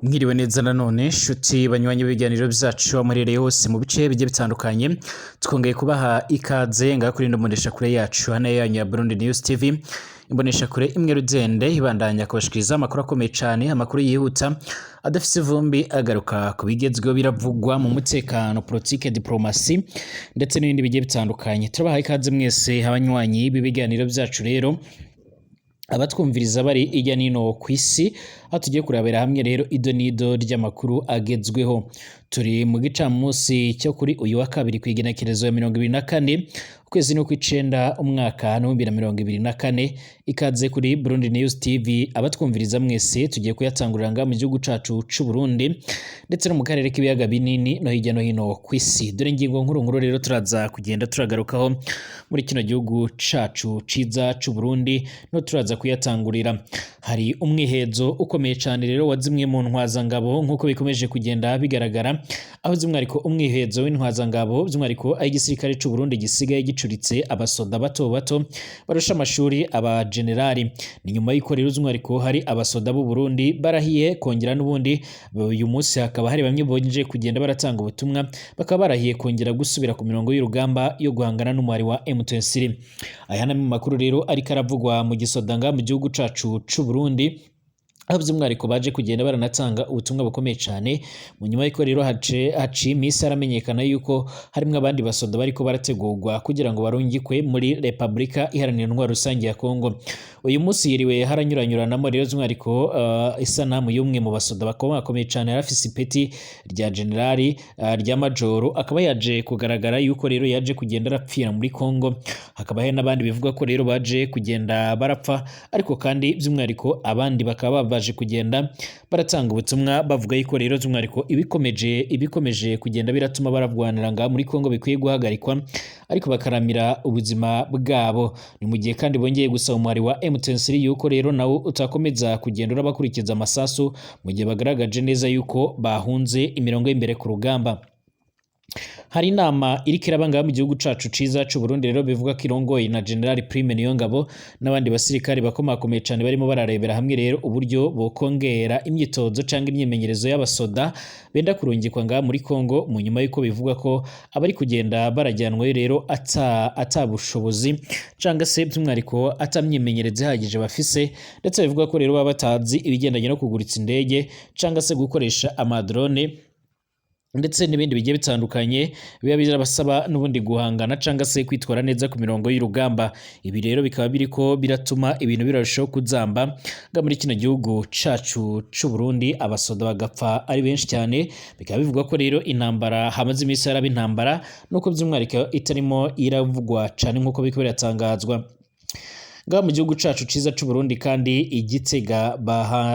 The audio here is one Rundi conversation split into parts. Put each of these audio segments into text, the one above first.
Mwiriwe neza nanone nshuti banywanyi b'ibiganiro byacu aho muherereye hose mu bice bigiye bitandukanye, twongeye kubaha ikaze ngaha kuri ino mboneshakure yacu hano yanyu ya Burundi News TV, imboneshakure imwe rudende ibandanya kubashikiriza amakuru akomeye cane, amakuru yihuta adafise ivumbi, agaruka ku bigezweho biravugwa mu mutekano, politike, diplomasi ndetse n'ibindi bigiye bitandukanye. Turabaha ikaze mwese abanywanyi b'ibiganiro byacu rero, abatwumviriza bari irya nino kw'isi, aho tugiye kurabira hamwe rero ido n'ido ry'amakuru agezweho. Turi mu gicamunsi cyo kuri uyu wa kabiri kw'igenekerezo ya 24 ukwezi n'ukw'icenda umwaka 2024. Ikaze kuri Burundi News TV abatwumviriza mwese. Tugiye kuyatangurira ngaha mu gihugu cacu c'u Burundi ndetse no mu karere k'ibiyaga binini no hirya no hino kw'isi. Dore ingingo nkuru nkuru rero turaza kugenda turagarukaho muri kino gihugu cacu ciza c'u Burundi no turaza kuyatangurira. Hari umwihezo ukomeye cane rero wa zimwe mu ntwazangabo nk'uko bikomeje kugenda bigaragara, aho by'umwihariko umwihezo w'intwazangabo, by'umwihariko aho igisirikare c'u Burundi gisigaye gicuritse abasoda bato bato barusha amashuri aba generali. Ni nyuma y'uko rero by'umwihariko hari abasoda b'u Burundi barahiye kongera n'ubundi uyu munsi hakaba hari bamwe bonje kugenda baratanga ubutumwa, bakaba barahiye kongera gusubira ku mirongo y'urugamba yo guhangana n'umuhari wa M23. Aya ni makuru rero ariko aravugwa mu gisoda mu gihugu cacu c'u Burundi, aho by'umwihariko baje kugenda baranatanga ubutumwa bukomeye cyane. Mu nyuma y'uko rero haciye iminsi haramenyekana yuko harimwo abandi basoda bariko barategurwa kugira ngo barungikwe muri Repubulika Iharanira Intwaro Rusange ya Kongo. Uyu munsi yiriwe haranyuranyuranamo rero by'umwihariko isanamu y'umwe mu basoda bakomeye cyane yari afise ipeti rya generali, rya majoro, akaba yaje kugaragara yuko rero yaje kugenda arapfira muri Kongo. Hakaba hari n'abandi bivuga ko rero baje kugenda barapfa, ariko kandi by'umwihariko abandi bakaba baje kugenda baratanga ubutumwa bavuga yuko rero by'umwihariko ibikomeje kugenda biratuma bararwanira ngaha muri Kongo bikwiye guhagarikwa, ariko bakaramira ubuzima bwabo. Ni mu gihe kandi bongeye gusaba umuhari wa M23 yuko rero nawo utakomeza kugenda urabakurikiza amasasu mu gihe bagaragaje neza yuko bahunze imirongo y'imbere ku rugamba. Hari inama iriko iraba ngaha mu gihugu cacu ciza c'u Burundi rero bivuga ko irongoye na General Prime Niyongabo n'abandi basirikari bakomakomeye cane, barimo bararebera hamwe rero uburyo bokongera imyitozo canke imyimenyerezo y'abasoda benda kurungikwa ngaha muri Kongo, mu nyuma y'uko bivuga ko abari kugenda barajyanwayo rero ata bushobozi canke se by'umwihariko ata myimenyerezo ihagije bafise, ndetse bivuga ko rero baba batazi ibigendanye no kuguritsa indege canke se gukoresha amadrone ndetse n'ibindi bigiye bitandukanye biba birabasaba n'ubundi guhangana cyangwa se kwitwara neza ku mirongo y'urugamba. Ibi rero bikaba biriko biratuma ibintu birarushaho kuzamba nga muri kino gihugu cacu c'u Burundi, abasoda bagapfa ari benshi cyane. Bikaba bivugwa ko rero intambara hamaze iminsi haraba intambara, nuko by'umwihariko itarimo iravugwa cane nk'uko biriko biratangazwa ngaha mu gihugu cacu ciza c'u Burundi. Kandi igitega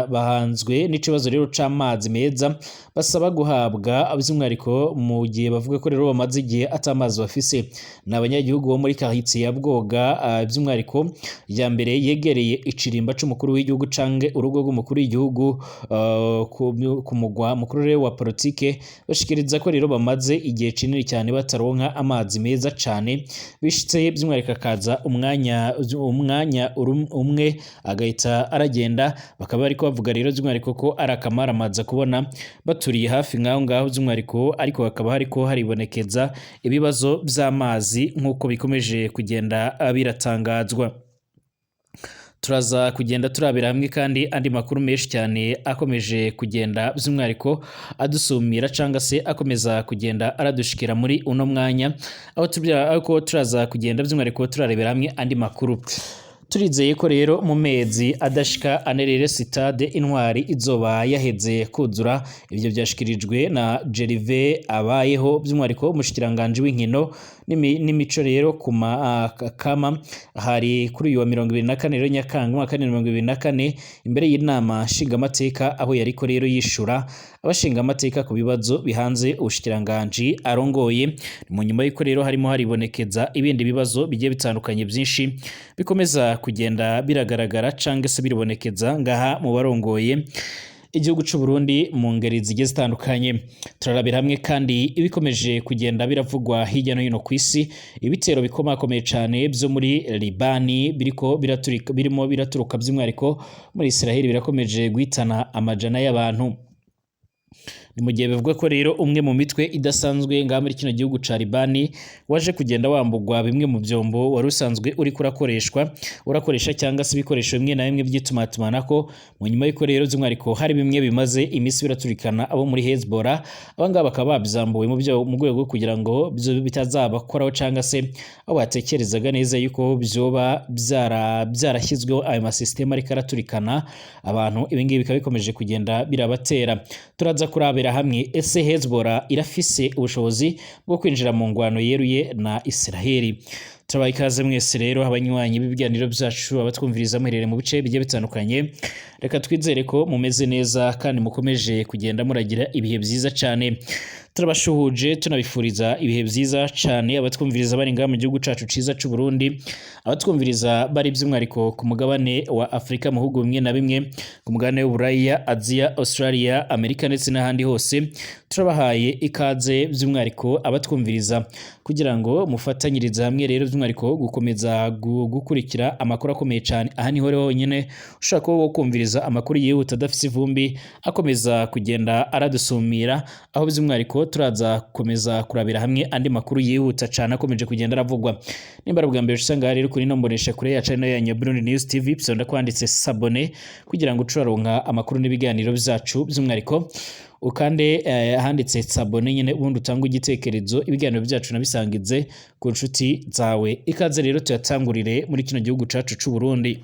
bahanzwe n'ikibazo rero c'amazi meza basaba guhabwa, by'umwihariko mu gihe bavuga ko rero bamaze igihe ata mazi bafise. Ni abanyagihugu bo muri quartier ya Bwoga, by'umwihariko ya mbere yegereye icirimba c'umukuru w'igihugu canke urugo rw'umukuru w'igihugu, ku mugwa mukuru rero wa politike, bashikiriza ko rero bamaze igihe kinini cyane bataronka amazi meza cane. Bishitse by'umwihariko akaza umwanya umwe agahita aragenda. Bakaba bariko bavuga rero by'umwihariko ko ari akamaramaza kubona baturiye hafi nk'aho ngaho by'umwihariko, ariko hakaba hariko haribonekeza ibibazo by'amazi nk'uko bikomeje kugenda biratangazwa. Turaza kugenda turabira hamwe kandi andi makuru menshi cyane akomeje kugenda by'umwihariko adusumira cyangwa se akomeza kugenda aradushikira muri uno mwanya, aho ariko turaza kugenda by'umwihariko turarebera hamwe andi makuru. Turizeye ko rero mu mezi adashika ane rero sitade Intwari izoba yaheze kuzura. Ibyo byashikirijwe na Gervais Abayeho, by'umwihariko umushikiranganji w'inkino n'imico rero kuma kama hari kuri uyu wa 24 rero Nyakanga umwaka wa 2024 imbere y'inama nshingamateka, aho yariko rero yishura abashingamateka ku bibazo bihanze ubushikiranganji arongoye. Mu nyuma y'uko rero harimo haribonekeza ibindi bibazo bigiye bitandukanye byinshi bikomeza kugenda biragaragara canke se biribonekeza ngaha mu barongoye igihugu c'u Burundi mu ngeri zigiye zitandukanye. Turarabira hamwe kandi ibikomeje kugenda biravugwa hirya no hino kw'isi, ibitero bikomakomeye cane vyo muri Libani biriko biraturika, birimo biraturuka by'umwihariko muri Israel, birakomeje guhitana amajana y'abantu. Ni mu gihe bivugwa ko rero umwe mu mitwe idasanzwe ngaha muri kino gihugu ca Libani waje kugenda wambugwa bimwe mu vyombo wari usanzwe uriko urakoreshwa urakoresha cyangwa se ibikoresho bimwe na bimwe by'itumatumanako, mu nyuma y'uko rero by'umwihariko hari bimwe bimaze iminsi biraturikana abo muri Hezbollah, abangaba bakaba babyambuwe mu rwego rwo kugira ngo bitazabakoraho cyangwa se aho batekerezaga neza yuko byoba byarashyizweho ayo masisiteme ariko araturikana abantu. Ibi ngibi bikaba bikomeje kugenda birabatera. Turaza kurabira hamwe ese Hezbollah irafise ubushobozi bwo kwinjira mu ngwano yeruye na Israheli. Turabaha ikaze mwese rero abanywanyi b'ibiganiro byacu, abatwumviriza muherereye mu bice bigiye bitandukanye. Reka twizere ko mumeze neza kandi mukomeje kugenda muragira ibihe byiza cyane. Turabashuhuje tunabifuriza ibihe byiza cyane abatwumviriza bari ngaha mu gihugu cacu ciza c'u Burundi, abatwumviriza bari by'umwihariko ku mugabane wa Afurika mu bihugu bimwe na bimwe, ku mugabane w'Uburaya, Aziya, Australia, Amerika ndetse n'ahandi hose. Turabahaye ikaze by'umwihariko abatwumviriza kugira ngo mufatanyirize hamwe rero by'umwihariko gukomeza gukurikira amakuru akomeye cyane. Aha niho rero honyine ushobora kuba wokumviriza amakuru yihuta adafite ivumbi akomeza kugenda aradusumira, aho by'umwihariko turaza gukomeza kurabira hamwe andi makuru yihuta cyane akomeje kugenda aravugwa. Nimba ari ubwa mbere usanga rero kuri ino mbonesha kure ya channel yanyu ya Burundi News TV, bisonda kwanditse s'abonner kugira ngo ucuraronka amakuru n'ibiganiro byacu, by'umwihariko ukande ahanditse s'abonner nyine, ubundi utange igitekerezo, ibiganiro byacu nabisangize ku nshuti zawe. Ikaze rero tuyatangurire muri kino gihugu cacu c'u Burundi.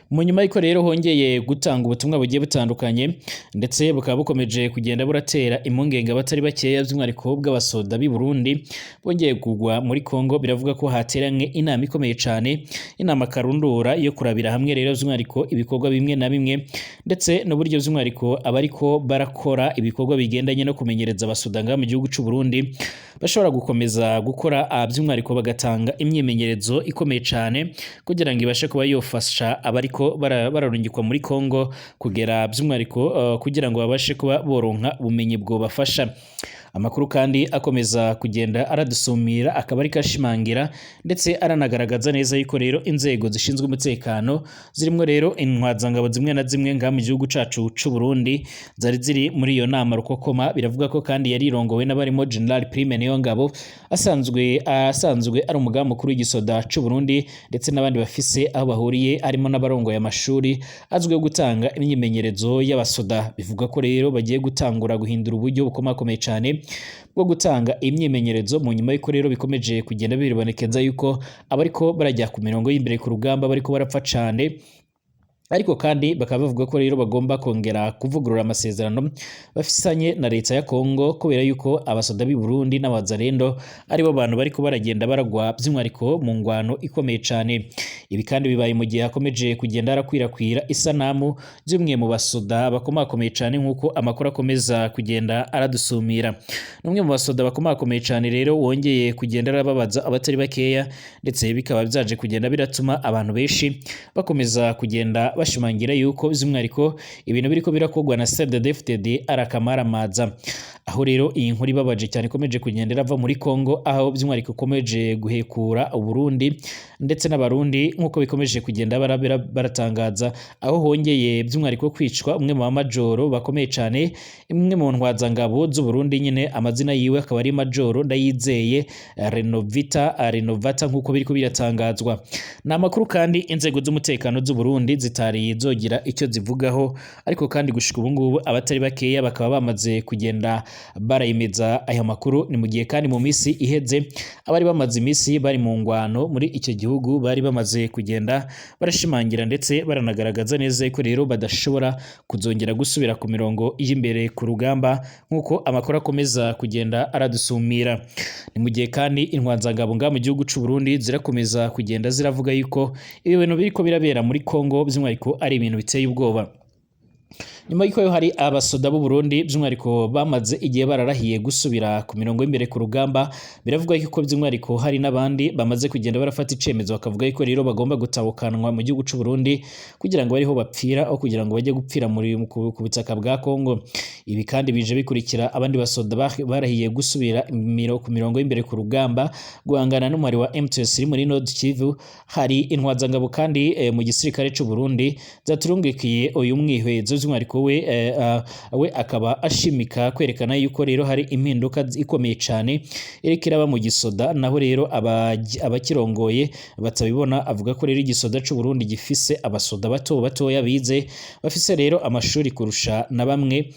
Mu nyuma y'uko rero hongeye gutanga ubutumwa bugiye butandukanye ndetse bukaba bukomeje kugenda buratera impungenge abatari bakeya, by'umwihariko bw'abasoda b'i Burundi bongeye kugwa muri Kongo, biravuga ko hateranye inama ikomeye cyane, inama karundura yo kurabira hamwe rero by'umwihariko ibikorwa bimwe na bimwe ndetse n'uburyo by'umwihariko abariko barakora ibikorwa bigendanye no kumenyereza abasoda ngaha mu gihugu c'u Burundi bashobora gukomeza gukora, by'umwihariko bagatanga imyimenyerezo ikomeye cyane kugira ngo ibashe kuba yofasha abariko bararungikwa muri Kongo kugera by'umwihariko kugira ngo babashe kuba boronka ubumenyi bwobafasha. Amakuru kandi akomeza kugenda aradusumira akaba ariko ashimangira ndetse aranagaragaza neza yuko rero inzego zishinzwe umutekano zirimo rero intwazangabo zimwe na zimwe ngaha mu gihugu cacu c'u Burundi zari ziri muri iyo nama rukokoma. Biravuga ko kandi yari irongowe n'abarimo General Prime Niyongabo asanzwe ari umugaba mukuru w'igisoda c'u Burundi ndetse n'abandi bafise aho bahuriye harimo n'abarongoye amashuri azwiho gutanga imyimenyerezo y'abasoda. Bivuga ko rero bagiye gutangura guhindura uburyo bukomakomeye cyane bwo gutanga imyimenyerezo, mu nyuma y'uko rero bikomeje kugenda biribonekeza yuko abariko barajya ku mirongo y'imbere ku rugamba bariko barapfa cane. Ariko kandi bakaba bavuga ko rero bagomba kongera kuvugurura amasezerano bafisanye na leta ya Kongo, kubera yuko abasoda b'i Burundi n'abazarendo aribo bantu bariko baragenda baragwa by'umwihariko mu ngwano ikomeye cane. Ibi kandi bibaye mu gihe hakomeje kugenda harakwirakwira isanamu by'umwe mu basoda bakomakomeye cane nk'uko amakuru akomeza kugenda aradusumira. N'umwe mu basoda bakomakomeye cane rero wongeye kugenda arababaza abatari bakeya, ndetse bikaba byaje kugenda biratuma abantu benshi bakomeza kugenda bashimangira yuko by'umwihariko ibintu biriko birakorwa na CNDD-FDD arakamaramaza. Aho rero iyi nkuru ibabaje cyane ikomeje kugenda irava muri Kongo, aho by'umwihariko ikomeje guhekura Uburundi ndetse n'Abarundi nk'uko bikomeje kugenda baratangaza, aho hongeye by'umwihariko kwicwa umwe mu bamajoro bakomeye cyane, imwe mu ntwazangabo z'u Burundi nyine, amazina yiwe akaba ari Majoro Ndayizeye Renovita Renovata nk'uko biriko biratangazwa. Ni amakuru kandi inzego z'umutekano z'u Burundi zitari zogira icyo zivugaho, ariko kandi gushika ubu ngubu abatari bakeya bakaba bamaze kugenda barayemeza aya makuru. Ni mu gihe kandi mu minsi iheze abari bamaze iminsi bari mu ngwano muri icyo gihugu bari bamaze kugenda barashimangira ndetse baranagaragaza neza ko rero badashobora kuzongera gusubira ku mirongo y'imbere ku rugamba nk'uko amakuru akomeza kugenda aradusumira. Ni mu gihe kandi intwanzangabo ngaha mu gihugu c'u Burundi zirakomeza kugenda ziravuga yuko ibi bintu biriko birabera muri Kongo by'umwihariko ari ibintu biteye ubwoba. Nyuma y'uko hari abasoda b'u Burundi by'umwihariko bamaze igihe bararahiye gusubira ku mirongo y'imbere ku rugamba, biravugwa yuko by'umwihariko hari n'abandi bamaze kugenda barafata icemezo bakavuga yuko rero bagomba gutabukanwa mu gihugu c'u Burundi kugira ngo bariho bapfira aho kugira ngo bajye gupfira ku butaka bwa Kongo. Ibi kandi bije bikurikira abandi basoda barahiye gusubira ku mirongo y'imbere ku rugamba guhangana n'umwari wa M23 muri Nord Kivu. Hari intwazangabo kandi mu gisirikare c'u Burundi zaturungikiye uyu mwihwezo by'umwihariko By'umwihariko we akaba ashimika kwerekana yuko rero hari impinduka ikomeye cane iriko iraba mu gisoda, naho rero abakirongoye batabibona. Avuga ko rero igisoda c'u Burundi gifise abasoda bato batoya bize, bafise rero amashuri kurusha na bamwe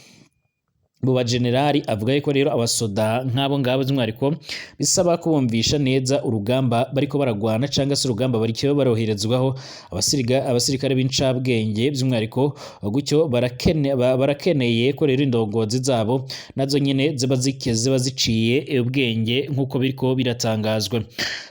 mu bajenerali. Avuga yuko rero abasoda nk'abo ngabo by'umwihariko bisaba kubumvisha neza urugamba bariko baragwana, cyangwa se urugamba bariko baroherezwaho. Abasirikare b'incabwenge by'umwihariko gutyo barakeneye ko rero indongozi zabo nazo nyene ziba ziciye ubwenge, nk'uko biriko biratangazwa.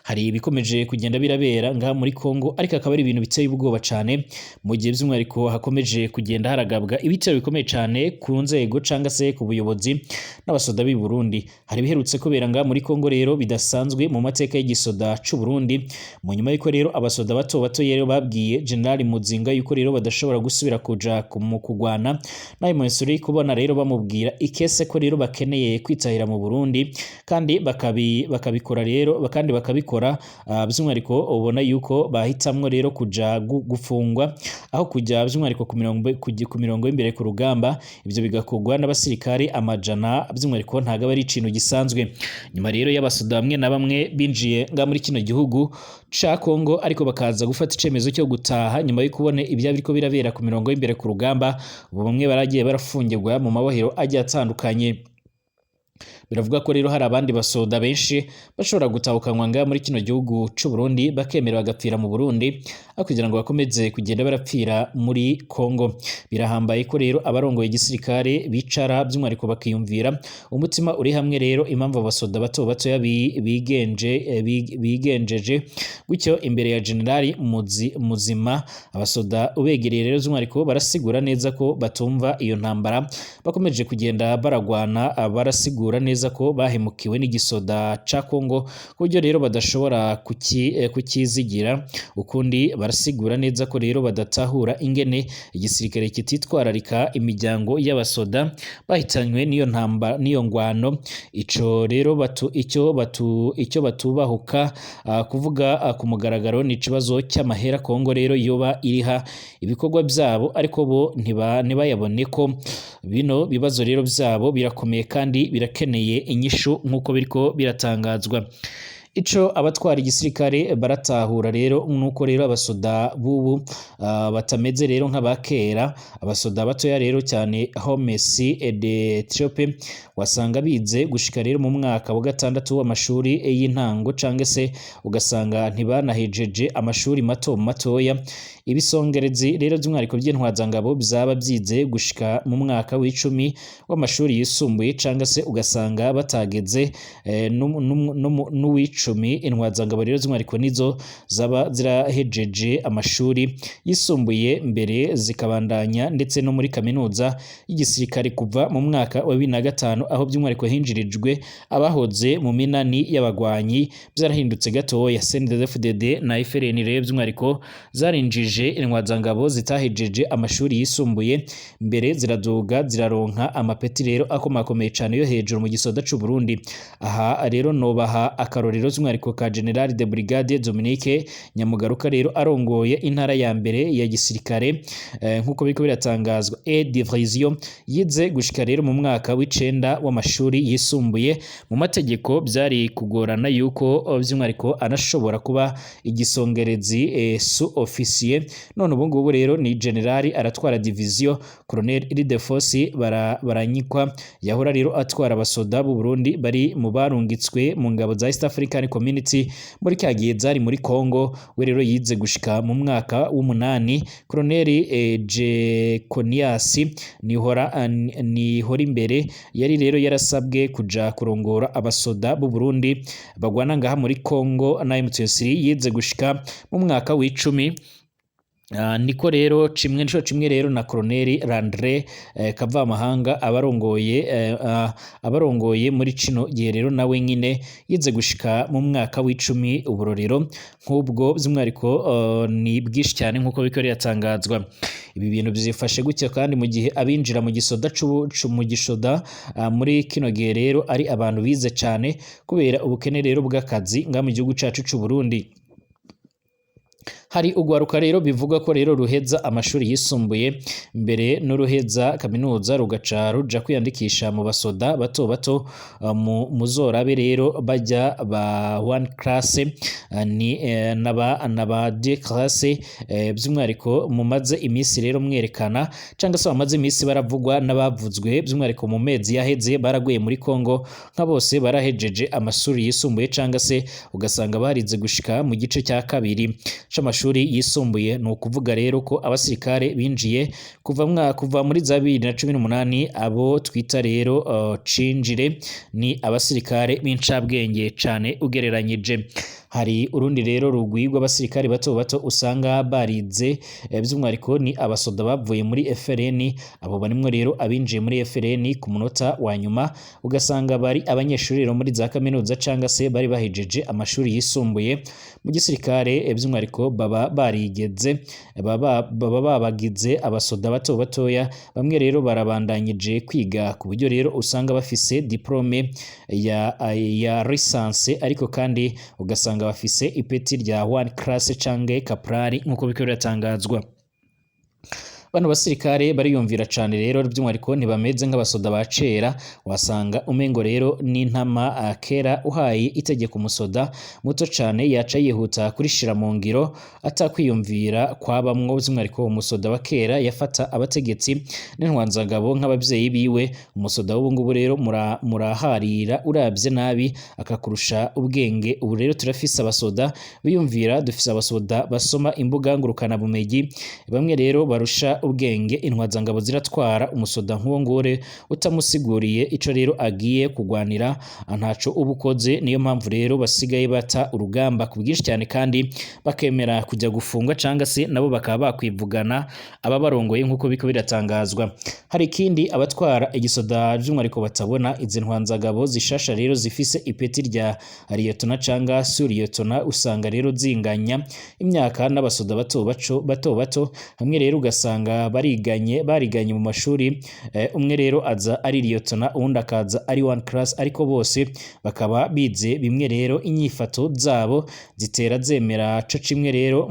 Hari ibikomeje kugenda birabera ngaha muri Kongo, ariko akaba ari ibintu biteye ubwoba cane, mu gihe by'umwihariko hakomeje kugenda haragabwa ibitero bikomeye cane ku nzego cyangwa se ku buyobozi n'abasoda b'i Burundi. Hari biherutse kubera ngaha muri Kongo rero bidasanzwe mu mateka y'igisoda c'u Burundi, mu nyuma y'uko rero abasoda bato bato rero babwiye General Muzinga yuko rero badashobora gusubira kuja mu kugwana nayo Monsuri, kubona rero bamubwira ikese ko rero bakeneye kwitahira mu Burundi, kandi bakabikora rero, kandi bakabikora by'umwihariko ubona yuko bahitamwo rero kuja gufungwa aho kujya by'umwihariko ku mirongo y'imbere ku rugamba. Ibyo bigakorwa n'abasirikare amajana, by'umwihariko ntabwo aba ari ikintu gisanzwe. Nyuma rero y'abasoda bamwe na bamwe binjiye nga muri kino gihugu ca Kongo, ariko bakaza gufata icemezo cyo gutaha nyuma yo kubona ibya biriko birabera ku mirongo y'imbere ku rugamba, ubu bamwe baragiye barafungirwa mu mabohero agiye atandukanye. Biravuga ko rero hari abandi basoda benshi bashobora gutahukanwa ngaha muri kino gihugu c'u Burundi, bakemera bagapfira mu Burundi aho kugira ngo bakomeze kugenda barapfira muri Kongo. Birahambaye ko rero abarongoye igisirikare bicara by'umwihariko bakiyumvira umutima uri hamwe rero impamvu abasoda bato batoya bigenjeje gutyo imbere ya Generali Muzima. Abasoda ubegereye rero by'umwihariko barasigura neza ko batumva iyo ntambara bakomeje kugenda baragwana. Barasigura neza ko bahemukiwe n'igisoda ca Kongo, ku buryo rero badashobora kukizigira ukundi. Barasigura neza ko rero badatahura ingene igisirikare kititwararika imiryango y'abasoda bahitanywe n'iyo ntamba, n'iyo ngwano. Ico rero batu icyo batu icyo batubahuka kuvuga ku mugaragaro ni ikibazo cy'amahera Kongo rero yoba iriha ibikorwa byabo, ariko bo ntibayabone ko bino bibazo rero byabo birakomeye kandi birakeneye inyishu, nk'uko biriko biratangazwa. Ico abatwara igisirikare baratahura rero nuko rero abasoda bubu batameze rero nk'abakera. Abasoda batoya rero, cyane hommes de troupe, wasanga bize gushika rero mu mwaka wa gatandatu w'amashuri y'intango, canke se ugasanga ntibanahejeje amashuri mato matoya. Ibisongerezi rero by'umwihariko by'intwazangabo byaba byize gushika mu mwaka w'icumi w'amashuri yisumbuye, canke se ugasanga batageze n'uw'icumi. Intwazangabo rero by'umwihariko nizo zaba zirahejeje amashuri yisumbuye mbere, zikabandanya ndetse no muri kaminuza y'igisirikare. Kuva mu mwaka wa 2005, aho by'umwihariko hinjirijwe abahoze mu minani y'abagwanyi, byarahindutse gatoya. CNDD-FDD na FRN rero by'umwihariko zarinjije intwazangabo zitahejeje amashuri yisumbuye mbere, ziraduga ziraronka amapeti rero akomakomeye cane yo hejuru mu gisoda c'u Burundi. Aha rero nobaha akarorero by'umwihariko ka General de Brigade Dominique Nyamugaruka rero arongoye intara ya mbere ya gisirikare, nk'uko biriko biratangazwa, e division. Yize gushika rero mu mwaka w'icenda w'amashuri yisumbuye. Mu mategeko byari kugorana yuko by'umwihariko anashobora kuba igisongerezi, sous officier. None ubu ngubu rero ni generali, aratwara division. Colonel Ildefonsi Baranyikwa yahora rero atwara abasoda b'u Burundi bari mu barungitswe mu ngabo za East African Community muri cya gihe zari muri Congo, we rero yize gushika mu mwaka w'umunani. Colonel Jeconias Nihora imbere yari rero yarasabwe kuja kurongora abasoda b'u Burundi bagwana ngaha muri Congo na M23, yize gushika mu mwaka w'icumi. Niko rero cimwe nico cimwe rero na Colonel Landre Kavamahanga abarongoye muri cino gihe rero, nawe nyine yize gushika mu mwaka w'icumi. Uburorero nk'ubwo by'umwihariko ni bwinshi cyane, nk'uko biriko biratangazwa. Ibi bintu byifashe gutya kandi mu gihe abinjira mu gisoda mu gisoda muri kino gihe rero ari abantu bize cyane, kubera ubukene rero bw'akazi nga mu gihugu cacu c'u Burundi. Hari ugwaruka rero bivuga ko rero ruheza amashuri yisumbuye mbere n'uruheza kaminuza, rugaca ruja kwiyandikisha mu basoda bato bato. Muzorabe rero bajya ba one class, ni naba D classe, by'umwihariko mumaze iminsi rero mwerekana cyangwa se bamaze iminsi baravugwa n'abavuzwe by'umwihariko mu mezi yaheze baraguye muri Kongo, nka bose barahejeje amashuri yisumbuye cyangwa se ugasanga barize gushika mu gice cya kabiri c'amashuri yisumbuye. Ni ukuvuga rero ko abasirikare binjiye kuva muri za 2018, abo twita rero cinjire, ni abasirikare b'incabwenge cane ugereranyije. Hari urundi rero rugwi rw'abasirikare bato bato usanga barize, by'umwihariko ni abasoda bavuye muri FRN. Abo barimwo rero abinjiye muri FRN ku munota wa nyuma, ugasanga bari abanyeshuri rero muri za kaminuza cyangwa se bari bahejeje amashuri yisumbuye. Mu gisirikare, by'umwihariko baba barigeze baba babagize abasoda bato batoya. Bamwe rero barabandanyije kwiga ku buryo rero usanga bafise diplome ya licence, ariko kandi ugasanga bafise ipeti rya one class canke caporal, nk'uko biriko biratangazwa. Bano basirikare bariyumvira cane rero, by'umwihariko ntibameze nk'abasoda ba kera, wasanga umengo rero n'intama. Kera uhaye itegeko umusoda muto cane yaca yihuta kurishira mu ngiro atakwiyumvira kwabamwo. By'umwihariko umusoda wa kera yafata abategetsi n'intwanzangabo nk'abavyeyi biwe. Umusoda w'ubu ngubu rero muraharira, uravye nabi akakurusha ubwenge. Ubu rero turafise abasoda biyumvira, dufise abasoda basoma imbuga ngurukana bumenyi, bamwe rero barusha ubwenge intwazangabo ziratwara. Umusoda nk'uwo ngore utamusiguriye ico rero agiye kugwanira, ntaco uba ukoze. Niyo mpamvu rero basigaye bata urugamba ku bwinshi cyane, kandi bakemera kujya gufungwa canga se nabo bakaba bakwivugana ababarongoye, nk'uko biko biratangazwa. Hari ikindi abatwara igisoda by'umwihariko batabona: izi ntwanzagabo zishasha rero zifise ipeti rya liyetona canga suriyetona, usanga rero zinganya imyaka n'abasoda bato bato bato bato. Hamwe rero ugasanga bariganye mu mashuri, umwe rero aza ari liyetona, uwundi akaza ari one class, ariko bose bakaba bize bimwe. Rero inyifato zabo zitera zemera co cimwe. Rero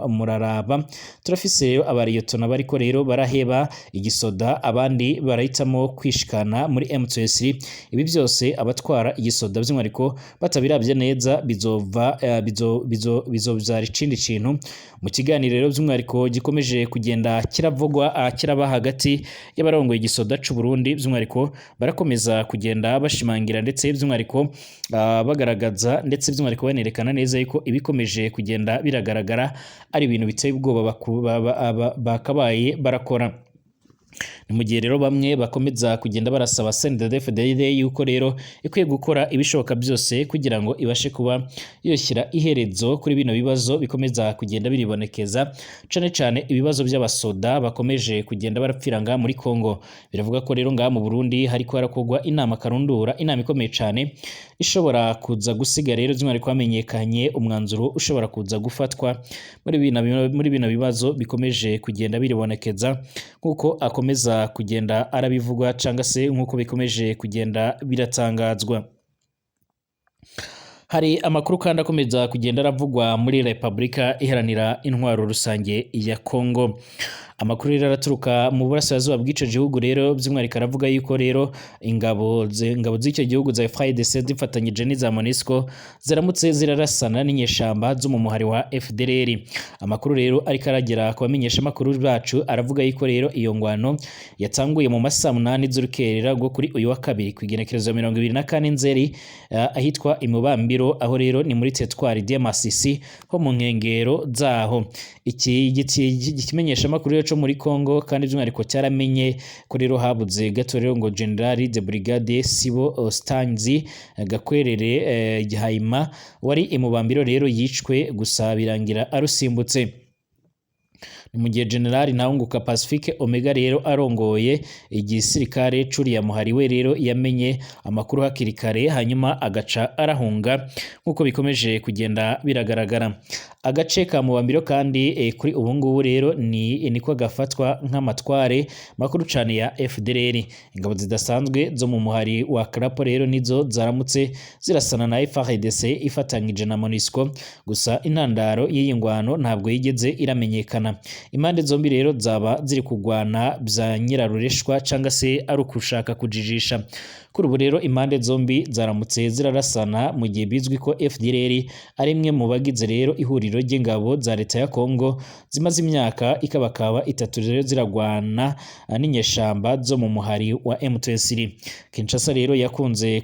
muraraba, turafise rero abariyetona bariko rero baraheba igisoda, abandi barahitamo kwishikana muri M23. Ibi byose abatwara igisoda by'umwihariko batabiravye neza, bizova bizo bizo bizovyara ikindi kintu. Mu kiganiro rero by'umwihariko gikomeje kugenda kiravugwa, kiraba hagati y'abarongoye igisoda c'u Burundi, by'umwihariko barakomeza kugenda bashimangira ndetse by'umwihariko bagaragaza ndetse by'umwihariko banerekana neza yuko ibikomeje kugenda biragaragara ari ibintu biteye ubwoba bakabaye barakora. Ni mu gihe rero bamwe bakomeza kugenda barasaba CNDD-FDD yuko rero ikwiye gukora ibishoboka byose kugira ngo ibashe kuba yoshyira iherezo kuri bino bibazo bikomeza kugenda biribonekeza, cane cane ibibazo by'abasoda bakomeje kugenda barapfira ngaha muri Congo. Biravuga ko rero ngaha mu Burundi hariko harakogwa inama karundura, inama ikomeye cane ishobora kuza gusiga rero by'umwihariko hamenyekanye umwanzuro ushobora kuza gufatwa muri bino bibazo bikomeje kugenda biribonekeza, nk'uko akomeza kugenda arabivugwa cyangwa se nk'uko bikomeje kugenda biratangazwa. Hari amakuru kandi akomeza kugenda aravugwa muri Repubulika Iharanira Intwaro Rusange ya Congo. Amakuru rero araturuka mu burasirazuba bw'ico gihugu rero by'umwihariko aravuga yuko rero ingabo z'icyo gihugu za FARDC zifatanyije n'iza MONUSCO ziramutse zirarasana n'inyeshamba zo mu muhari wa FDLR. Amakuru rero ariko aragera ku bamenyesha makuru bacu aravuga yuko rero iyo ngwano yatanguye mu masaha 8 z'urukerera rwo kuri uyu wa kabiri, ku igenekerezo 24 Nzeri, ahitwa Imubambiro, aho rero ni muri teritwari de Masisi ho mu nkengero zaho. Iki kimenyesha makuru rero co muri Congo kandi by'umwihariko cyaramenye ko rero habuze gato rero ngo General de Brigade Sibo Stanzi Gakwerere Gihayima wari imubambiro rero yicwe, gusa birangira arusimbutse. Ni mu gihe General Ntahunguka Pacifique Omega rero arongoye igisirikare curiya muhari we rero yamenye amakuru hakiri kare, hanyuma agaca arahunga, nk'uko bikomeje kugenda biragaragara. Agace ka Mubambiro kandi kuri ubu ngubu rero niko gafatwa nk'amatware makuru cane ya FDLR. Ingabo zidasanzwe zo mu muhari wa Krapo rero nizo zaramutse zirasana na FARDC ifatanyije na MONUSCO, gusa intandaro y'iyi ngwano ntabwo yigeze iramenyekana. Impande zombi rero zaba ziri kugwana bya nyirarureshwa cyangwa se ari ukushaka kujijisha. Kuri ubu rero impande zombi zaramutse zirarasana mu gihe bizwi ko FDLR ari imwe mu bagize rero ihuriro ry'ingabo za leta ya Kongo zimaze imyaka ikabakaba 3 rero ziragwana n'inyeshamba zo mu muhari wa M23. Kinshasa rero yakunze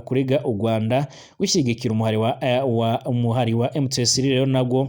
kurega u Rwanda gushyigikira umuhari wa M23 rero nagwo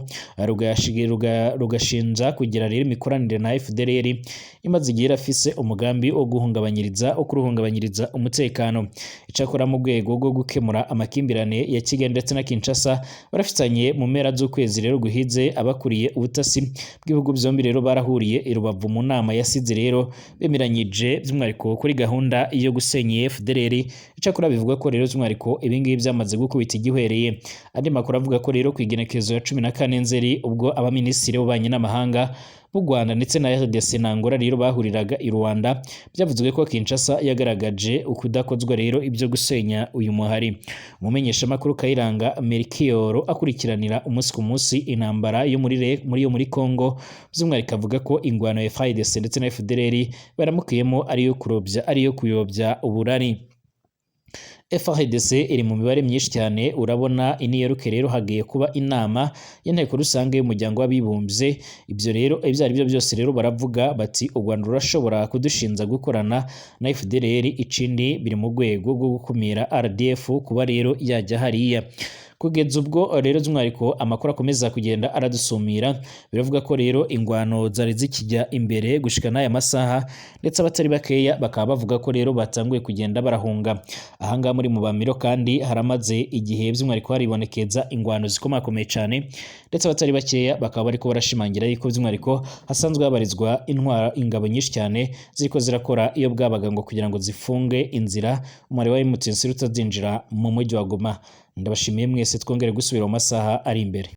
rugashinja kugira rero imikoranire na FDLR imaze igihe irafise umugambi wo guhungabanyiriza wo kuruhungabanyiriza umutekano. Icakora mu rwego rwo gukemura amakimbirane ya Kigali ndetse na Kinshasa barafitanye mu mpera z'ukwezi rero guhize, abakuriye ubutasi bw'ibihugu byombi rero barahuriye i Rubavu mu nama yasize rero bemeranyije by'umwihariko kuri gahunda yo gusenya FDLR. Icakora bivuga ko rero by'umwihariko ibingibi byamaze gukubita igihwereye. Andi makuru avuga ko rero ku igenekerezo ya 14 Nzeri ubwo abaminisitiri b'ububanyi n'amahanga b'u Rwanda ndetse na RDC na Angola rero bahuriraga i Rwanda, byavuzwe ko Kinshasa yagaragaje ukudakozwa rero ibyo gusenya uyu muhari. Umumenyeshamakuru Kayiranga Melchior akurikiranira umunsi ku munsi intambara yo muri Congo, by'umwihariko avuga ko ingwano ya FARDC ndetse na FDLR baramukiyemo ariyo kurobya ariyo kuyobya uburari. FARDC iri mu mibare myinshi cyane, urabona iniyeruke rero hagiye kuba inama y'inteko rusange y'umuryango w'abibumbye. Ibyo rero ibyo ari byo byose rero baravuga bati u Rwanda rurashobora kudushinza gukorana na FDLR, ikindi biri mu rwego rwo gukumira RDF kuba rero yajya hariya. Kugeza ubwo rero by'umwihariko amakuru akomeza kugenda aradusumira, biravuga ko rero ingwano zari zikijya imbere gushika n'aya masaha, ndetse abatari bakeya bakaba bavuga ko rero batanguye kugenda barahunga. Ahangaha muri Mubamiro kandi haramaze igihe by'umwihariko haribonekeza ingwano zikomakomeye cyane, ndetse abatari bakeya bakaba bariko barashimangira yuko by'umwihariko hasanzwe habarizwa intwara ingabo nyinshi cyane ziriko zirakora iyo bwabaga ngo kugira ngo zifunge inzira umubare wa M23 utazinjira mu mujyi wa Goma. Ndabashimiye mwese, twongere gusubira mu masaha ari imbere.